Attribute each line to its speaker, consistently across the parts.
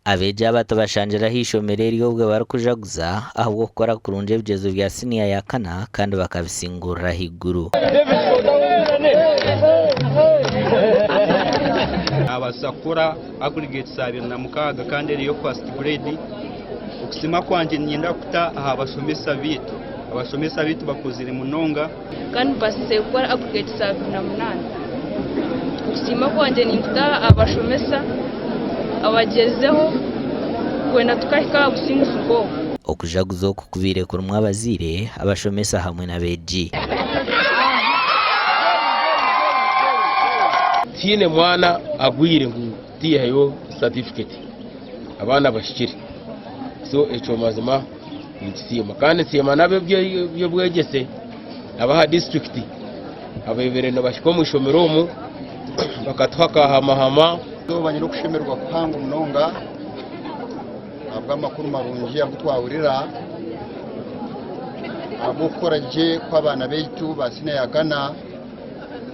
Speaker 1: Abeegi aba tibashangire aha ishomero eri obwe barikujaguza ahabw'okukora kurungi ebigyezo bya siniya ya kana kandi bakabisingurira ahaiguru.
Speaker 2: Naabaasa kukora aggregates 26 kandi eriyo first grade. Okusiima kwangye niinyenda kukuta aha bashomesa baitu. Abashomesa baitu bakozire munonga.
Speaker 3: Kandi mbaasize kukora aggregates 28. Okusiima kwangye ninkuta aha bashomesa abagyezizeho kwenda tukahika aha businguzi nk'obu.
Speaker 1: Okujaguza oku kubaire kurimu abazaire, abashomesa hamwe n'abeegi.
Speaker 4: Tihaine mwana agwire ngu tiyahayo satifiketi, abaana bahikire so ekyo mazima ninkisiima kandi nsiima n'ab'eby'obwegyese ab'aha disiturikiti ababaire nibahika omu ishomero omu bakatuha akahamahama.
Speaker 5: Eizooba nyine okushemererwa kuhango munonga ahabw'amakuru marungi agu twahurira ahabw'okukora gye kw'abaana baitu ba siniya ya kana.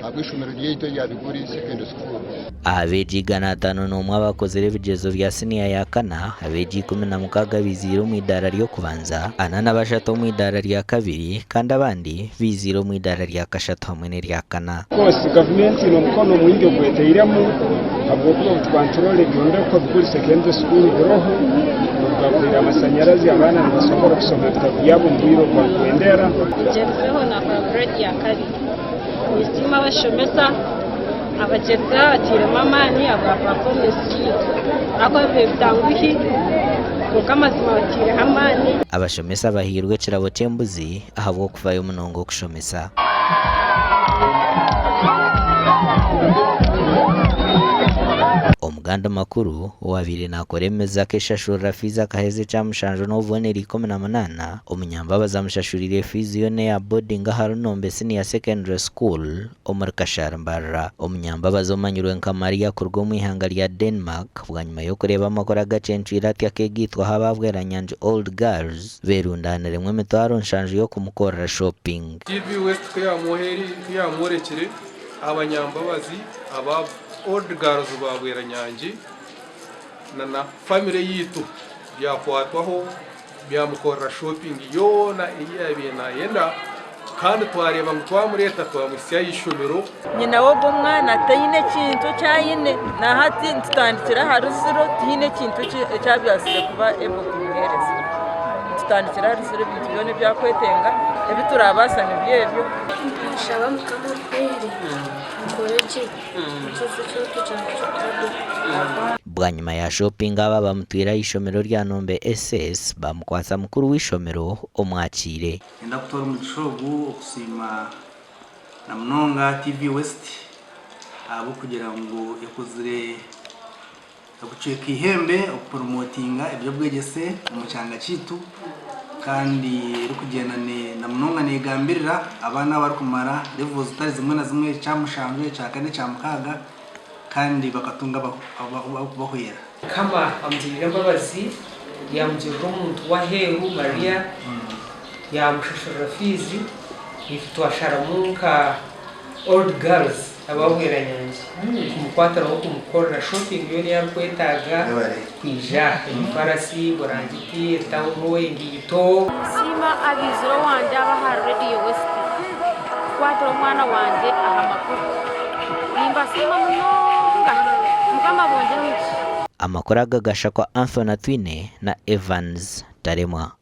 Speaker 5: ahabw'eishomero ryaitu erya Biguri Secondary School.
Speaker 1: Aha beegi 501 abakozire ebigyezo bya siniya ya kana, abeegi 16 baiziire omu idaara ry'okubanza, 43 omu idaara rya kabiri kandi abandi baiziire omu idaara rya kashatu hamwe n'erya kana.
Speaker 6: Of course gavumenti eine omukono mwingi ogwetairemu ahabw'okuba obu tukaba niturora ebyombeko Biguri Secondary School biroho, obu bakuhaire amasanyarazi abaana nibasobora kusoma ebitabu byabo omu bwire obu barukwendera.
Speaker 7: Ngyerizeho nakora grade ya kabiri. Ninsiima abashomesa abagyerizeho abatairemu amaani ahabwa performance yaitu ahakuba bibaire bitanguhi kwonka amazima bataireho amaani.
Speaker 1: Abashomesa bahairwe ekirabo ky'embuzi ahabw'okufayo munonga okushomesa. Omuganda makuru owaabaire naakora emizi akeshashurira fiizi akaheza ekyamushanju n'obubonero 18, Omunyambabazi amushashuriire fiizi yoona eya boarding aha Runombe Senior Secondary School omuri Kashari Mbarara. Omunyambabazi omanyirwe nka Maria kuruga omu ihanga rya Denmark bwanyima y'okureeba amakuru agacencwire ati akeegaitwaho aba Bweranyangi Old Girls beerundaaniremu emitwaro nshanju y'okumukorera shopping.
Speaker 8: TV West ku yamworekire abanyambabazi aba Old Girls ba Bweranyangi na na famire yaitu byakwatwaho byamukorera shopping yoona ei yaabaire naayenda kandi twareeba ngu twamureeta twamuhitsya aha ishomero.
Speaker 9: Nyina w'ogwo mwana taine kintu eki aine, na hati nitutandikira ahari ziro tihaine ekintu eki abaasize kuba able kumuheereza. Nitutandikira ahari ziro ebintu byona ebi arikwetenga, ebi turabaasa nibyo ebyo.
Speaker 10: Ninshaba Mukama ampwere nkore gye nkize ekirooto kyangye ky'okuba.
Speaker 1: Bwanyima ya shopping aba bamutwire aha ishomero rya Nombe SS bamukwatsa mukuru w'eishomero omwakiire.
Speaker 11: Niinyenda kutoora omugisha ogu okusiima na munonga TV West ahabw'okugira ngu ekozire okucweka eihembe okupromotinga eby'obwegyese omu kyanga kyaitu kandi erikugyenda na munonga negambirira abaana abarikumara levels zitari zimwe na zimwe ekyamushanju, ekyakana, ekyamukaaga. Kandi bakatunga ab'okubahwera.
Speaker 12: Mukama amugirira embabazi, yaamugirira omuntu w'aheeru Maria, yaamushashurira fiizi, naitwe twasharamu nka Old Girls aba Bweranyangi kumukwatiraho kumukorera shopping yoona ei arikwetaaga kwija emifarasi, burangiti, etawuro, engaito.
Speaker 13: Nsiima abaizire owangye aba aha Radio West kukwatira omwana wangye aha makuru. Nimbasiima munonga. Mukama abongyere omugisha.
Speaker 1: Amakuru aga gashakwa Anthony Atwine na Evans Taremwa.